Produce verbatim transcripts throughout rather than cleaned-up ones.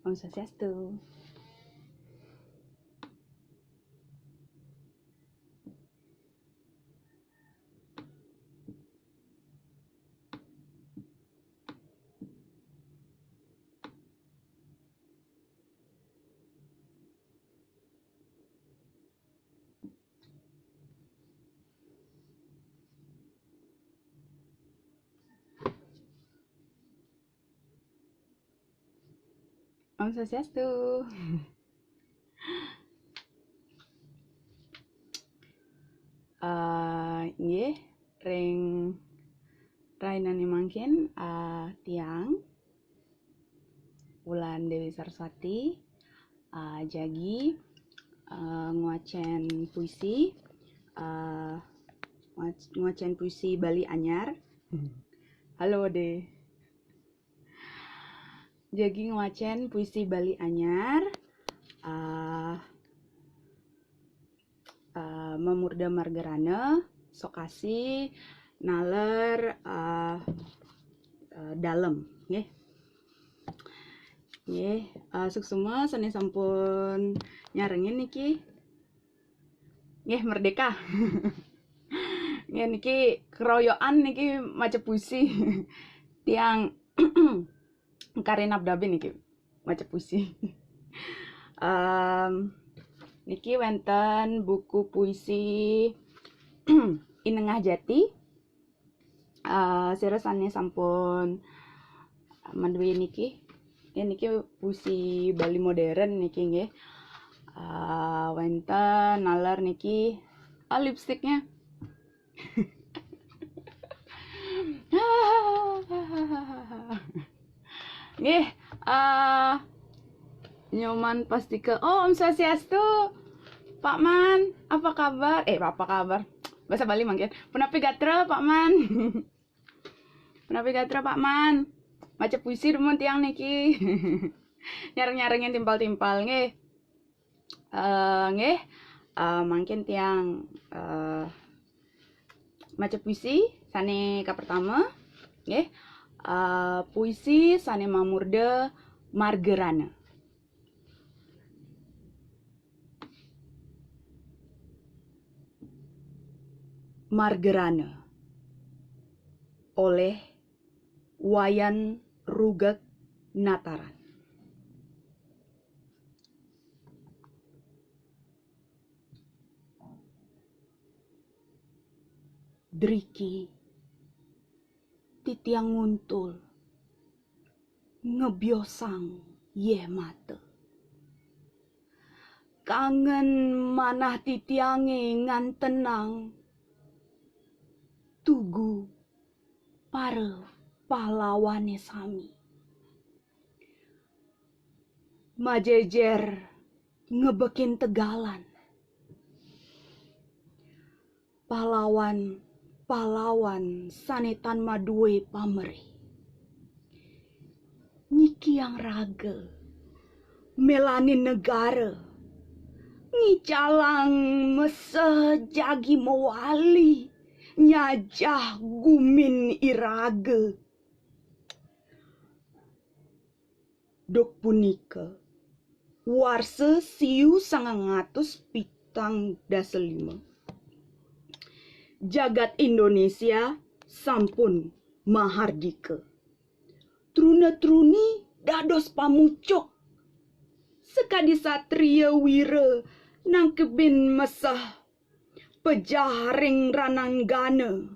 Om Swastiastu. Om Swastiastu. Eh, nggih, ring rainane mangkin, eh, tiang Wulan Dewi Saraswati, eh, jagi, eh, ngwacen puisi, eh, ngwac-, ngwacen puisi Bali Anyar. Halo, De. Jagi ngwacen puisi Bali Anyar. Ah, ah, Mamurda Margarana, Sokasi, Naler, ah, ah, Dalem, nggih. Nggih, ah, suksma sane sampun nyarengin niki. Nggih, merdeka. Nggih, niki keroyokan niki maca puisi. Tiang Karin Abdabin niki maca puisi. Em, niki wenten buku puisi Inengah Jati. Eh, sira sane sampun maduwe niki. Ya, niki puisi Bali modern niki nggih. Eh, wenten naler niki. Ah, lipstiknya. Nggih, eh, Nyoman Pastika. Oh, Om Swastiastu, Pak Man. Apa kabar? Eh, apa kabar? Bahasa Bali mangkin. Punapi gatra, Pak Man? Punapi gatra, Pak Man? Maca puisi dumun tiang niki. Nyareng-nyarengin timpal-timpal, nggih. Eh, nggih, eh, mangkin tiang, eh, maca puisi sane kapertama, nggih. Eh, puisi sane mamurda Margerana. Margerana oleh Wayan Rugek Nataran. Driki titiang nguntul ngebiosang yeh mata. Kangen manah titiange ngantenang tugu para pahlawane sami. Majejer ngebekin tegalan. Pahlawan, pahlawan sane tan maduwe pamrih. Nyikiang raga, melanin negara, ngicalang meseh jagi mewali nyajah gumin iraga. Duk punika, warsa siu sangang atus pitang dasa lima, jagat Indonesia sampun mahardika. Truna-truni dados pamucuk. Sakadi satria wira nangkebin meseh pejah ring rananggana,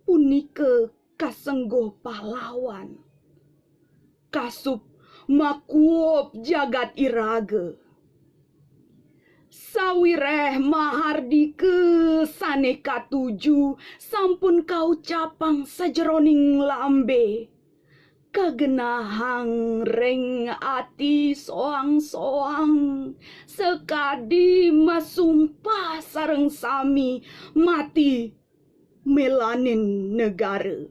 punika kasengguh pahlawan. Kasup makuub jagat iraga. Sawireh mahardika sane katuju sampun kaucapang sajeroning lambe, kagenahang ring ati soang-soang, sakadi masumpah sareng sami mati melanin negara.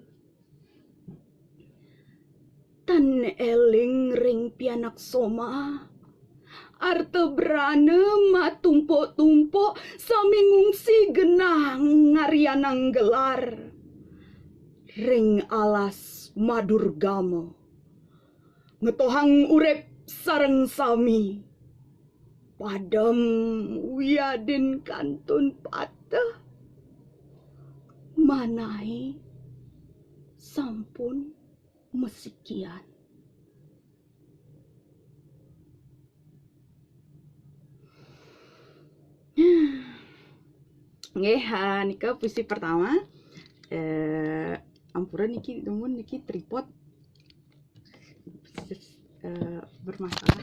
Tan eling ring pianak soma, arta brana matumpuk-tumpuk sami ngungsi genah ngaryanang gelar ring alas Madurgama. Ngetohang urip sareng sami padem wiadin kantun pateh, manawi sampun masikian. Nggih, ha, nika puisi pertama. Eh, ampura niki, dumun niki tripod, eh, bermasalah.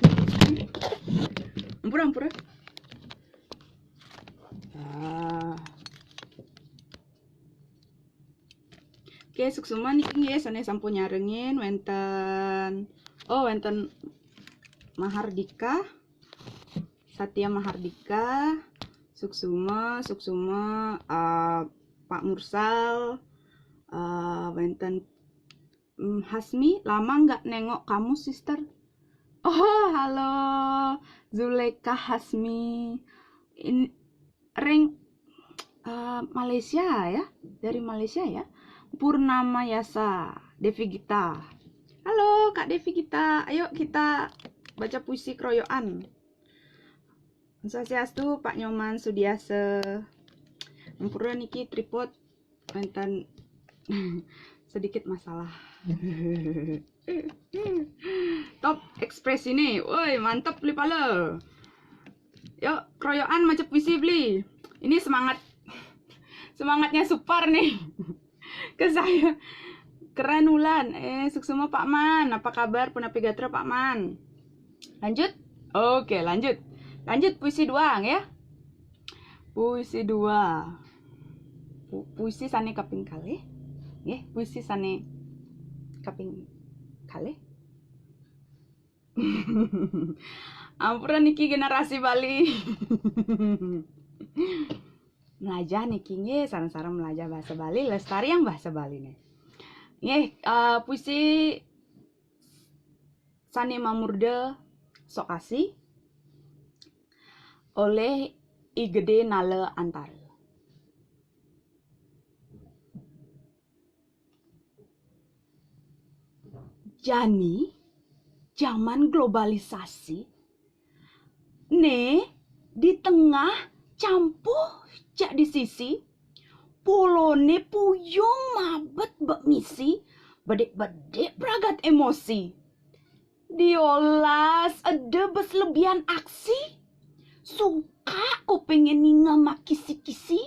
Ampura, ampura. Ah. Oke, suksma niki nggih sane sampun nyarengin, wenten, oh, wenten Mahardika, Satya Mahardika, suksma, suksma, eh, Pak Mursal, eh, wenten, mm, Hasmi, lama nggak nengok kamu, sister. Oh, halo, Zuleka Hasmi. In-, ring, eh, Malaysia ya, dari Malaysia ya. Purnama Yasa, Devi Gita. Halo, Kak Devi Gita. Ayo kita baca puisi keroyokan. Om Swastiastu, Pak Nyoman Sudiasa. Ampura niki tripod wenten sedikit masalah. Top ekspresi nih. Woi, mantep beli pala. Yuk, keroyokan maca puisi beli. Ini semangat, semangatnya Supar nih. Ke saya. Keren Wulan. Eh, suksma Pak Man. Apa kabar? Punapi gatra Pak Man? Lanjut? Oke, lanjut. Lanjut puisi dua ya. Puisi dua. Pu-, puisi sane kaping kalih. Nggih, puisi sane kaping kalih. Ampura niki generasi Bali. Melajah niki nggih, sareng-sareng melajah bahasa Bali, lestariang bahasa Bali nih. Nggih, eh, puisi sane mamurda Sok Kasih oleh I Gede Nala Antara. Jani jaman globalisasi, ne di tengah campuh jak di sisi, polone puyung mabet bek misi, bedik-bedik pragat emosi. Diolas eda bes lebihan aksi, suka ku pengen ninga makisi-kisi.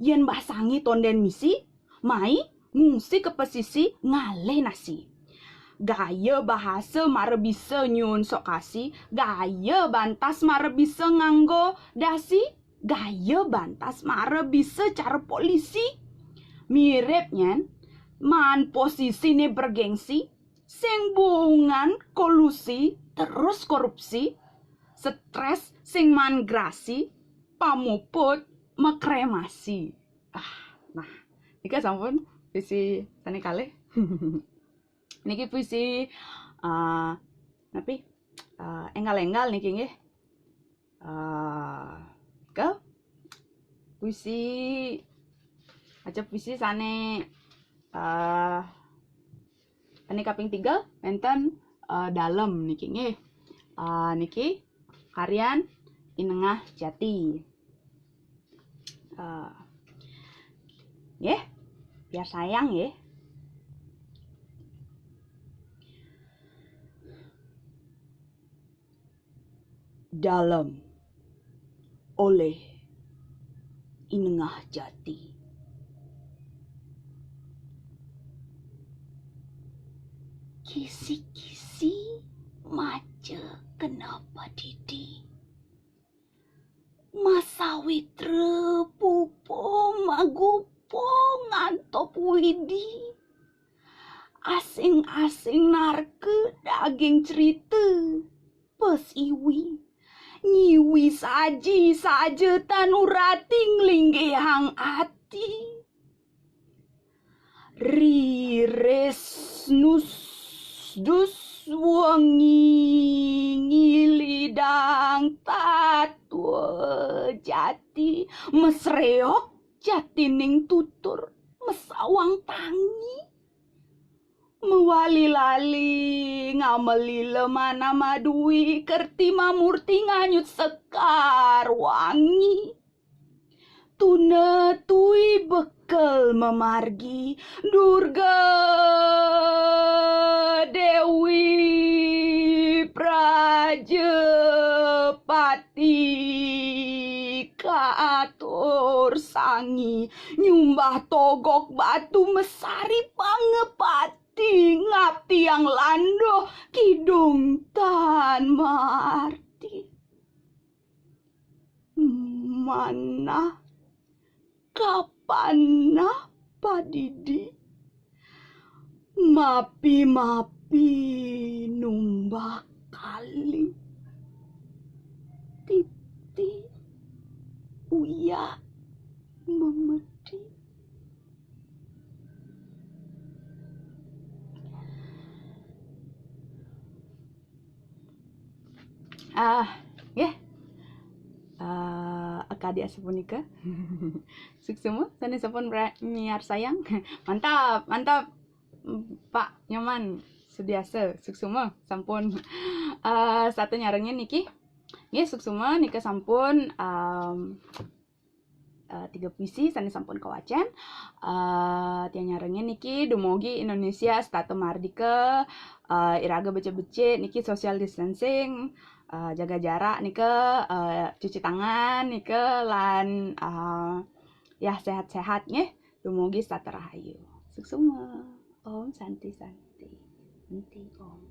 Yen bah sangi tonden misi, mai ngungsi ke pesisi ngalih nasi. Gaya bahasa mara bisa nyuun sok kasih, gaya bantas mara bisa nganggo dasi, gaya bantas mara bisa cara polisi. Mirip nyen, maan posisine bergengsi, sing bungan kolusi, terus korupsi, stres sing maan grasi, pamuput makremasi. Ah, nah, nika sampun puisi sane kalih. Niki puisi, eh, napi? Eh, enggal-enggal niki nggih. Eh, ke puisi, maca puisi sane, eh, sane kaping tiga, wenten, eh, Dalem niki nggih. Eh, niki karyan I Nengah Jati. Eh, nggih, biar sayang nggih. Dalem oleh I Nengah Jati. Kisi-kisi maca kena padidi. Masawitra pupuh magupuh ngantop widi. Asing-asing narka daging cerita. Pes iwi. Nyiwi saji saja tan urati nglinggihang ati. Riris nus dus wengi ngilidang tatwa jati, mesreok jatining tutur, mesawang tangi. Mewali lali ngameli lemana madui, kerti mamurti nganyut sekar wangi. Tuna tui bekel memargi, Durga Dewi Prajapati kaatur sangi, nyumbah togok batu mesari pangepati, ngap tiang landuh kidung tan marti. Manah kapanah padidi, mapi-mapi numbah kali. Titi uyak memedi. Ah, nggih. Ah, akadi asapunika. Suksma sané sampun pra- miarsayang. Mantap, mantap. Pak Nyoman Sudiasa, suksma sampun eh satu nyarengin niki. Nggih, suksma nika sampun em, eh, tiga puisi sané sampun kawacén. Eh, tiang nyarengin niki, dumugi Indonesia setata mardika, eh, iraga becik-becik niki, social distancing, eh, jaga jarak nika, eh, cuci tangan nika, lan eh, ya, sehat-sehat nggih. Dumugi setata rahayu. Suksma. Om Santi Santi. Santi Om.